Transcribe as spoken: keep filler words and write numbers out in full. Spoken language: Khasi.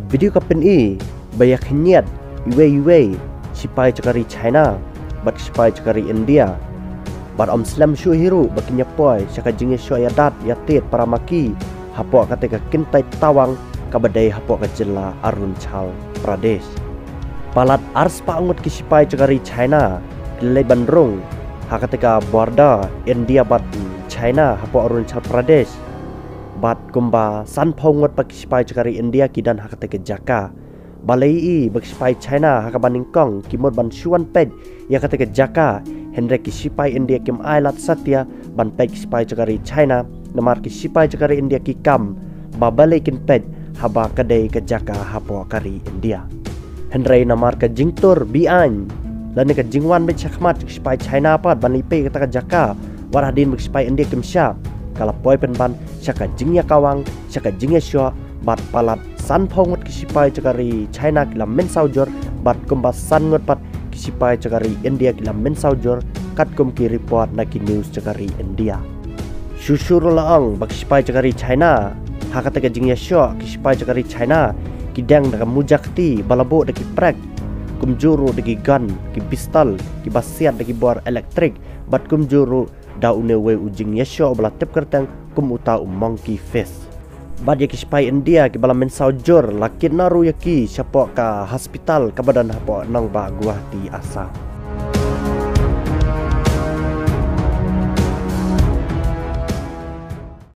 Video ka pyni ba ïa khyndiat iwei iwei shipai jaka ri China bad shipai jaka ri India. Bad ym slem shuh hi ruh ba kin ïa poi sha ka jingïashoh ïadat ïatied para maki hapoh kata ka kynthei tawang kaba dei hapoh ka jylla Arunachal Pradesh. Palat arspah ngut ki shipai jaka ri China ki la leit ban rung ha kata ka border India bad China hapoh Arunachal Pradesh. Bad kumba sanphew ngut pat ki shipai jaka ri India ki don ha kata ka jaka. Balei i ba ki shipai China ha kaba nyngkong ki mut ban shu wan peit ïa kata ka jaka, hynrei ki shipai India kim ai lad satia ban peit ki shipai jaka ri China, namar ki shipai jaka ri India ki kam ba balei kin peit haba ka dei ka jaka hapoh ka ri India. Hynrei namar ka jingtur biang lane ka jingwan beit shakhmat ki shipai China pat ban leit peit kata ka jaka, wat hadien ba ki shipai India kim shah, ka la poi pynban sha ka jingïakawang, sha ka jingïashoh, bad palat sanphew ngut ki shipai jaka ri China ki la mynsaw jur, bad kumba san ngut pat ki shipai jaka ri India ki la mynsaw jur, katkum ki report na ki news jaka ri India. Shuh shuh ruh la ong ba ki shipai jaka ri China ha kata ka jingïashoh ki shipai jaka ri China ki deng da ka muja kti ba la buh da ki prek, kumjuh ruh da ki gun, ki pistol, ki ba siat da ki bor elektrik, bad kumjuh ruh da une uwei u jingïashoh ba la tip kyrteng kum uta u monkey fist. Bad ïa ki shipai India kiba la mynsaw jur la kit noh ruh ïa ki shapoh ka hospital kaba don hapoh nongbah Guwahati, Assam.